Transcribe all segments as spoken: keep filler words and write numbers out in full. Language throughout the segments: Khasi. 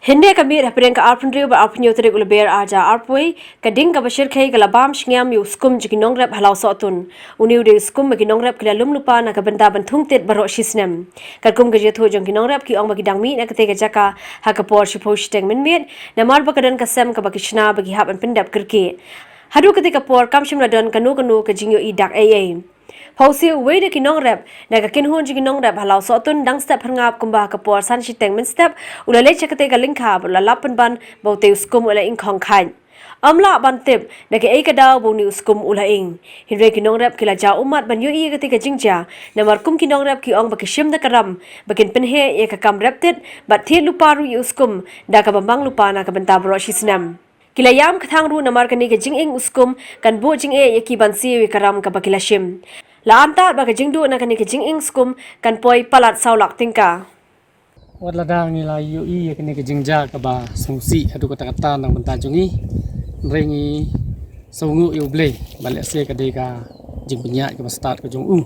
Hynne ka miet hapdeng ka arphew hynriew bad arphew hynñiew tarik u Lber arhajar arphew wei, ka ding kaba shyrkhei ka la bam shngiam ïa u skum jong ki nongrep ha Lawsohtun. Une u dei u skum ba ki nongrep ki la lum lypa na ka bynta ban thung tied baroh shi snem. Katkum ka jingïathuh jong ki nongrep ki ong ba ki dang mih na katei ka jaka ha ka por shiphew shiteng mynmiet, namar ba ka don ka sem kaba ki shna ba ki hap ban pyndep kyrkieh. Haduh katei ka por kam shym la don kano kano ka jingïohi dak ei ei. Phewse uwei na ki nongrep na ka kynhun jong ki nongrep ha Lawsohtun dang step pyrngap kumba ha ka por san shiteng mynstep u la leit sha katei ka lyngkha bad u la lap pynban ba utei u skum u la ing khong khait. Ym lah ban tip na kaei ka daw ba une u skum u la ing. Hynrei ki nongrep ki la jaw ummat ban ïohi ïa katei ka jingjia, namar kum ki nongrep ki ong ba ki shim da ka ram ba kin pynheh ïa ka kam rep tied bad thied lypa ruh ïa u skum da kaba mang lypa na ka bynta baroh shi snem. Ki la ïam kthang ruh namar kane ka jinging u skum kan buh jingeh ïa ki ban siew ïa ka ram kaba ki la shim. La antad ba ka jingduh na kane ka jinging skum kan poi palat saw lak tyngka. Wat lada ngi la ïohi ïa kane ka jingjia kaba sngewsih haduh katta katta na ka bynta jong ngi, hynrei ngi sngewnguh ïa U Blei ba lehse ka dei ka jingpynïaid kaba stad ka jong u.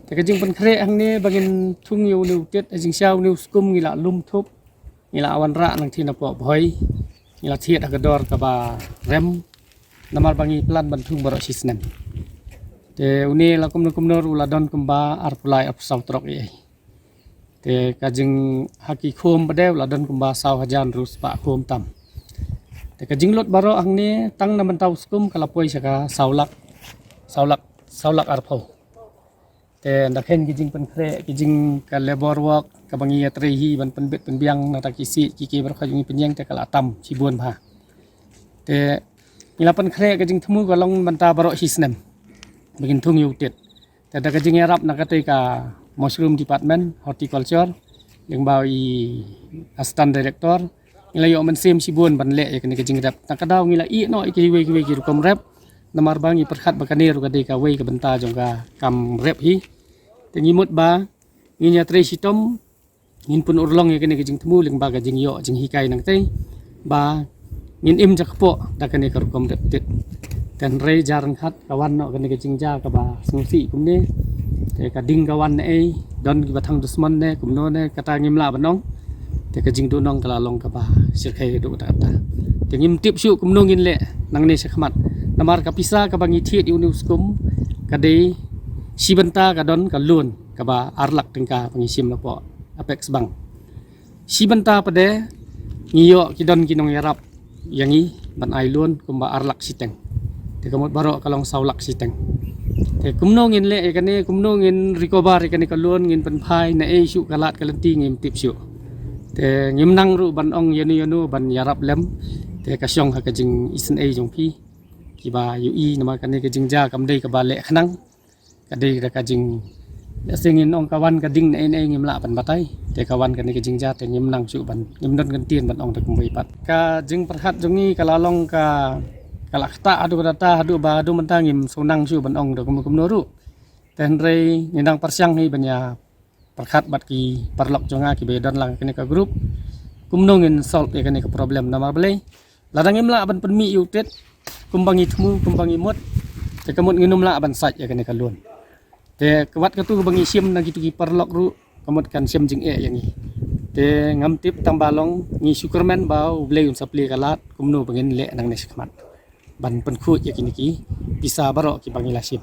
Te ka jingpynkhreh hangne ba ngin thung ïa une u tied, ha jingshisha une u skum ngi la lum thup, ngi la wanrah nangthie napoh Bhoi, ngi la thied ha ka dor kaba rem, namar ba ngi plan ban thung baroh shi snem. Te une la kumno kumno ruh la don kumba arphew lai arphew saw trok ei ei. Te ka jing ha ki khum pat de u la don kumba saw hajar hynriew spah khum tam. Te ka jinglut baroh hangne tang na bynta u skum ka la poi sha ka saw lak, saw lak, saw lak arphew. Te ynda khein ki jingpynkhreh, ki jing ka labour work kaba ngi ïatrei hi ban pynbit pynbiang na ta ki sih ki ki baroh ka jong ngi pynïeng te ka la tam shibun bha. Te ngi la pynkhreh ka jingthmu ka long bynta baroh shi snem ba ngin thung ïa u tied. Te da ka jingïarap na katei ka mushroom department, horticulture, lyngba i assistant director, ngi la ïoh mynsiem shibun ban leh ïa kane ka jingrep. Tang ka daw ngi la ïeh noh ïa kiwei kiwei ki rukom rep, namar ba ngi pyrkhat ba kane ruh ka dei kawei ka bynta jong ka kam rep hi. Te ngi mut ba ngin ïatrei shitom, ngin pynurlong ïa kane ka jingthmu lyngba ka jingïoh jinghikai nangtei ba ngin im jakpoh da kane ka rukom rep tied. Te hynrei jar ryngkat ka wan noh kane ka jingjia kaba sngewsih kumne. Te ka ding ka wan ne ei, don kiba thang dusmon ne kumno ne, kata ngim lah ban ong. Te ka jingduhnong ka la long kaba shyrkhei haduh katta katta. Te ngim tip shuh kumno ngin leh nangne shakhmat, namar ka pisa kaba ngi thied ïa une u skum ka dei shi bynta ka don ka loan kaba ar lak tyngka ba ngi shim napoh Apex Bank. Shi bynta pat de ngi ïoh ki don ki nongïarap ïa ngi ban ai loan kumba ar lak shiteng. Te ka mut baroh ka long saw lak shiteng. Te kumno ngin leh ïa kane, kumno ngin recover ïa kane ka loan, ngin pynphai ne ei shuh ka lad ka lynti ngim tip shuh. Te ngim nang ruh ban ong ïano ïano ban ïarap lem. Te ka shong ha ka jingisynei jong phi kiba ïohi, namar kane ka jingjia kam dei kaba leh khnang. Ka dei da ka jing, lehse ngin ong ka wan ka ding ne ei ne ei ngim lah ban batai. Te ka wan kane ka jingjia te ngim nang shuh ban, ngim don ka ktien ban ong da kumwei pat. Ka jingpyrkhat jong ngi ka la long ka, ka la ktah haduh katta haduh ba haduh mynta ngim shu nang shuh ban ong da kumno kumno ruh. Te hynrei ngi dang pyrshang hi ban ïa pyrkhat bad ki paralok jong nga kiba ïadon lang kane ka group, kumno ngin solve ïa kane ka problem, namar balei lada ngim lah ban pynmih ïa u tied kumba ngi thmu, kumba ngi mut, te ka mut ngin ym lah ban sait ïa kane ka loan. Te ka wat katu ba ngi shim na kitu ki paralok ruh ka mut kan shim jingeh ïa ngi. Te ngam tip, tang ba long ngi shu kyrmen ba U Blei un sa plie ka lad kumno ba ngin leh nangne shakhmat ban pynkhuid ïa kine ki pisa baroh kiba ngi la shim.